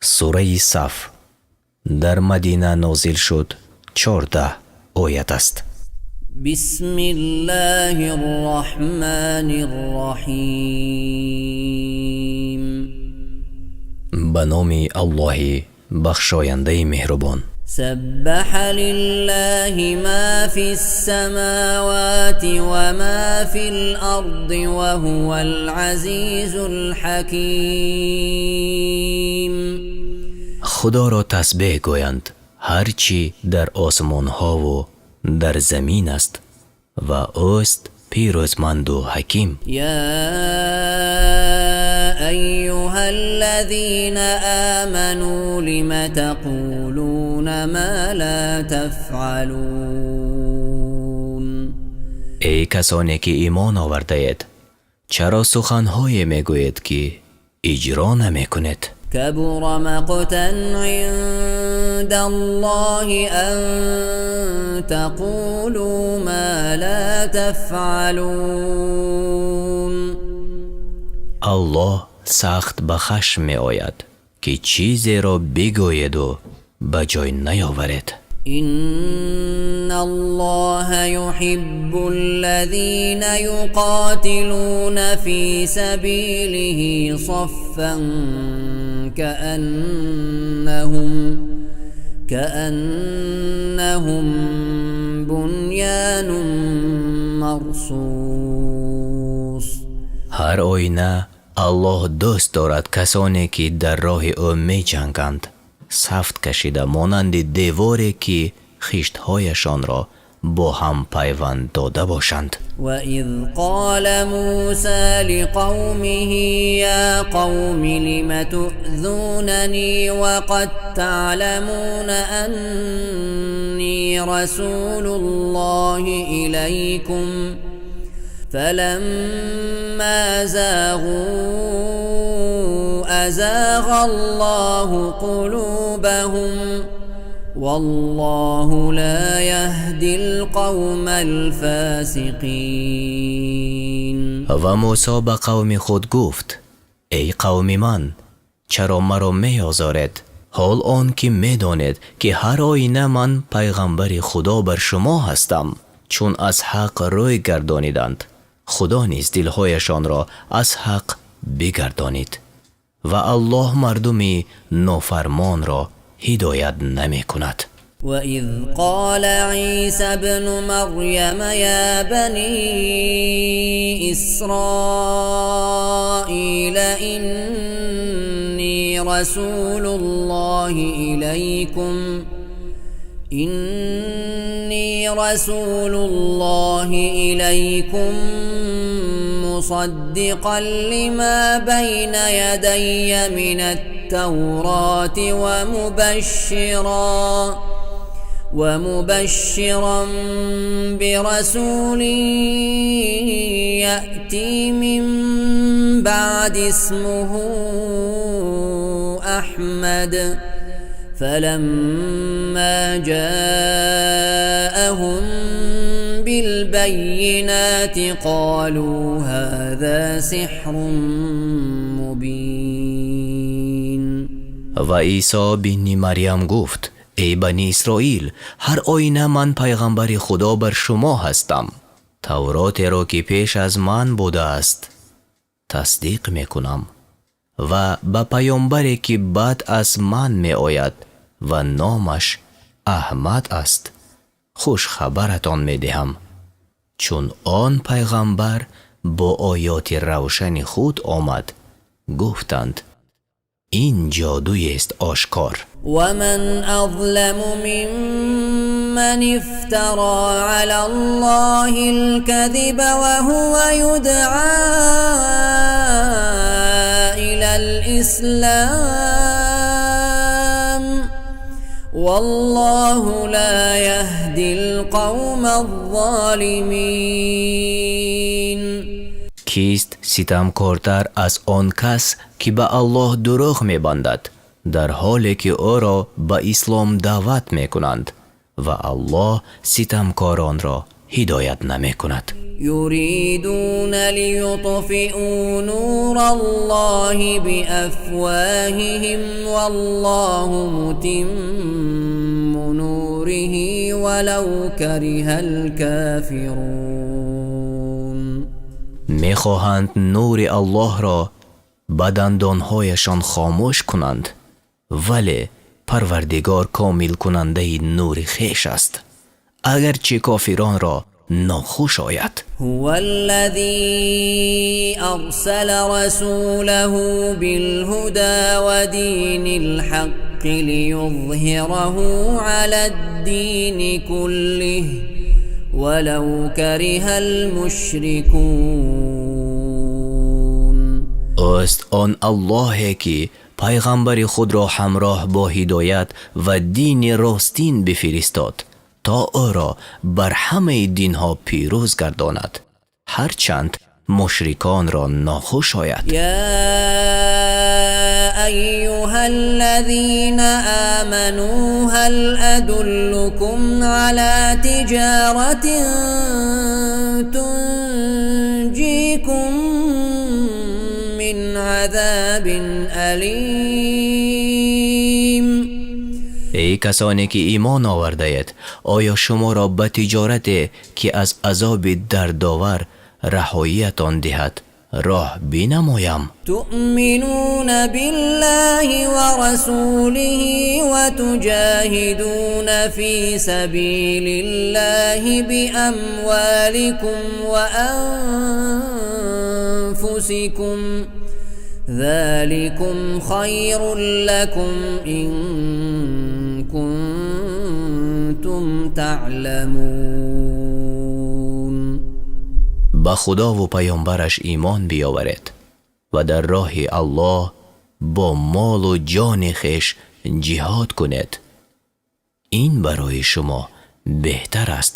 Сураи Саф дар Мадина нозил шуд, 14 оят аст. بسم الله الرحمن الرحيم. Ба номи Аллоҳи бахшояндаи меҳрубон. سبح لله ما في السماوات وما في الأرض وهو العزيز الحكيم. Худоро тасбеҳ гӯянд ҳар чӣ дар осмонҳову дар замин аст, ва ӯст пирӯзманду ҳаким. يا أيها الذين آمنوا لم تقولون ما لا تفعلون؟ Эй касоне ки имон овардаед, чаро суханҳое мегӯед, ки иҷро намекунед? كبر مقتا عند الله أن تقولوا ما لا تفعلون. Аллоҳ сахт ба хашм меояд, ки чизеро бигӯеду ба ҷой наёваред. إن الله يحب الذين يقاتلون في سبيله صفا كأنهم بنيان مرصوص. Ҳар оина Аллоҳ дӯст дорад касоне, ки дар роҳи ӯ меҷанганд, саф кашида, монанди деворе, ки хиштҳояшонро бо ҳам пайванд дода бошанд. وإذ قال موسى لقومه يا قوم لم تؤذونني وقد تعلمون أني رسول الله إليكم فلما زاغوا أزاغ الله قلوبهم والله لا يهدي القوم الفاسقين. Ва Мусо ба қавми худ гуфт: «Эй қавми ман, чаро маро меозоред, ҳол он ки медонед, ки ҳар оина ман пайғамбари Худо бар шумо ҳастам?» Чун аз ҳақ рӯй гардониданд, Худо низ дилҳояшонро аз ҳақ бигардонид, ва Аллоҳ мардуми нофармонро ҳидоят намекунад. وإذ قال عيسى ابن مريم يا بني إسرائيل إني رسول الله إليكم إني رسول الله إليكم مصدقا لما بين يدي من التوراة ومبشرا برسول يأتي من بعدي اسمه أحمد فلما جاءهم بالبينات قالوا هذا سحر مبين. Ва Исо бини Марьям гуфт: «Эй Бани Исроил, ҳар оина ман пайғамбари Худо бар шумо ҳастам, Тавротеро, ки пеш аз ман будааст, тасдиқ мекунам ва ба паёмбаре, ки баъд аз ман меояд ва номаш Аҳмад аст, хушхабаратон медиҳам. Чун он пайғамбар бо оёти равшани худ омад, гуфтанд: ин ҷодуест ошкор». ومن أظلم ممن افترى على الله الكذب وهو يدعى إلى الإسلام والله لا يهدي القوم الظالمين. Кист ситамкортар аз он кас, ки ба Аллоҳ дурӯғ мебандад, дар ҳоле ки ӯро ба ислом даъват мекунанд, ва Аллоҳ ситамкоронро ҳидоят намекунад. يريدون ليطفئوا نور الله بأفواههم والله متم نوره ولو كره الكافرون. Мехоҳанд нури Аллоҳро ба дандонҳояшон хомӯш кунанд, вале Парвардигор комилкунандаи нури хеш аст, агарчи кофиронро нохуш ояд. هو الذي أرسل رسوله بالهدى ودين الحق ليظهره على الدين كله ولو كره المشركون. Ӯст он Аллоҳе, ки пайғамбари худро ҳамроҳ бо ҳидоят ва дини ростин бифиристод, то ӯро бар ҳамаи динҳо пирӯз гардонад, ҳарчанд мушриконро нохуш ояд. يا أيها الذين آمنوا هل أدلكم على تجارة تنجيكم من عذاب أليم؟ Эй касоне ки имон овардаед, оё шуморо ба тиҷорате, ки аз азоби дардовар раҳоиятон диҳад, роҳ бинамоям? تؤمنون بالله ورسوله وتجاهدون في سبيل الله بأموالكم وأنفسكم، ذلكم خير لكم إن كنتم تعلمون. Ба Худову паёмбараш имон биёваред ва дар роҳи Аллоҳ бо молу ҷони хеш ҷиҳод кунед. Ин барои шумо беҳтар аст,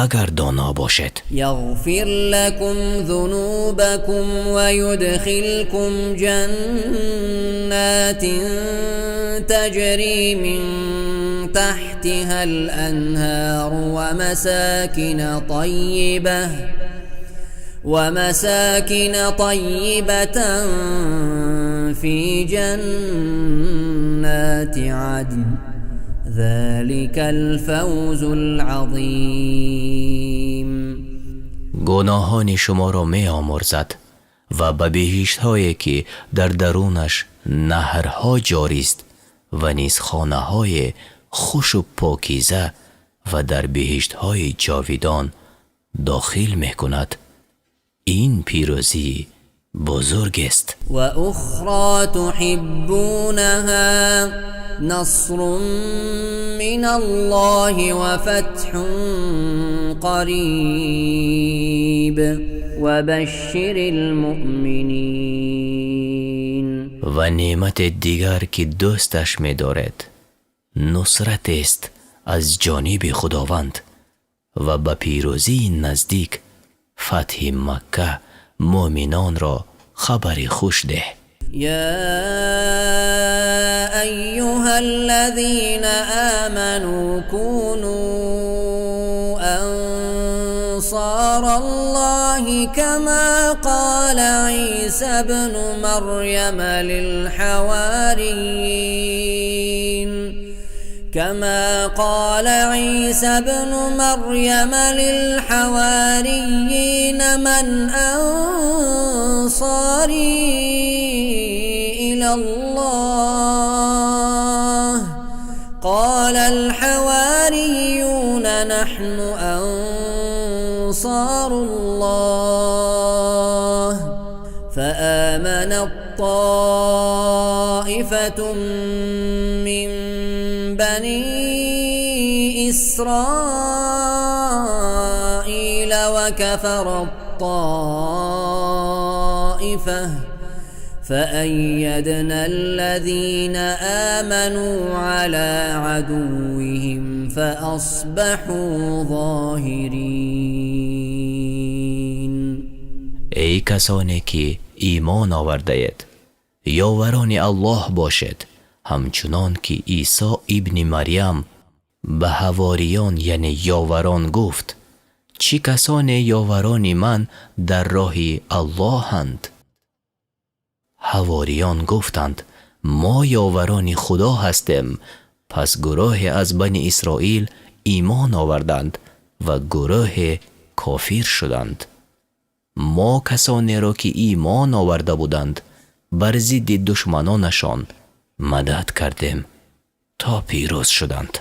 агар доно бошед. يغفر لكم ذنوبكم ويدخلكم جنات تجري من تحتها الأنهار ومساكن طيبة في جنات عدن، ذلك الفوز العظيم. Гуноҳони шуморо меомӯрзад ва ба биҳиштҳое, ки дар дарунаш наҳрҳо ҷорист ва низ хонаҳои хушу покиза ва дар биҳиштҳои ҷовидон дохил мекунад. Ин пирӯзии бузургест. وأخرى تحبونها، نصر من الله وفتح قريب، وبشر المؤمنين. Ва неъмати дигар, ки дӯсташ медоред, нусратест аз ҷониби Худованд ва ба пирӯзии наздик, фатҳи Макка, муъминонро хабари хуш деҳ. يا أيها الذين آمنوا كونوا أنصار الله كما قال عيسى ابن مريم للحواريين كما قال عيسى ابن مريم للحواريين من أنصاري إلى الله، قال الحواريون نحن أنصار الله، فآمنت طائفة من بني إسرائيل وكفرت طائفة، فأيدنا الذين آمنوا على عدوهم فأصبحوا ظاهرين. Эй касоне ки имон овардаед, ёварони Аллоҳ бошед, ҳамчунон ки Исо ибни Марьям ба ҳавориён, яъне ёварон, гуфт: Чӣ касоне ёварони ман дар роҳи Аллоҳанд? Ҳавориён гуфтанд: Мо ёварони Худо ҳастем. Пас гурӯҳе аз Бани Исроил имон оварданд ва гурӯҳе кофир шуданд. Мо касонеро, ки имон оварда буданд, бар зидди душманонашон мадад кардем, то пирӯз шуданд.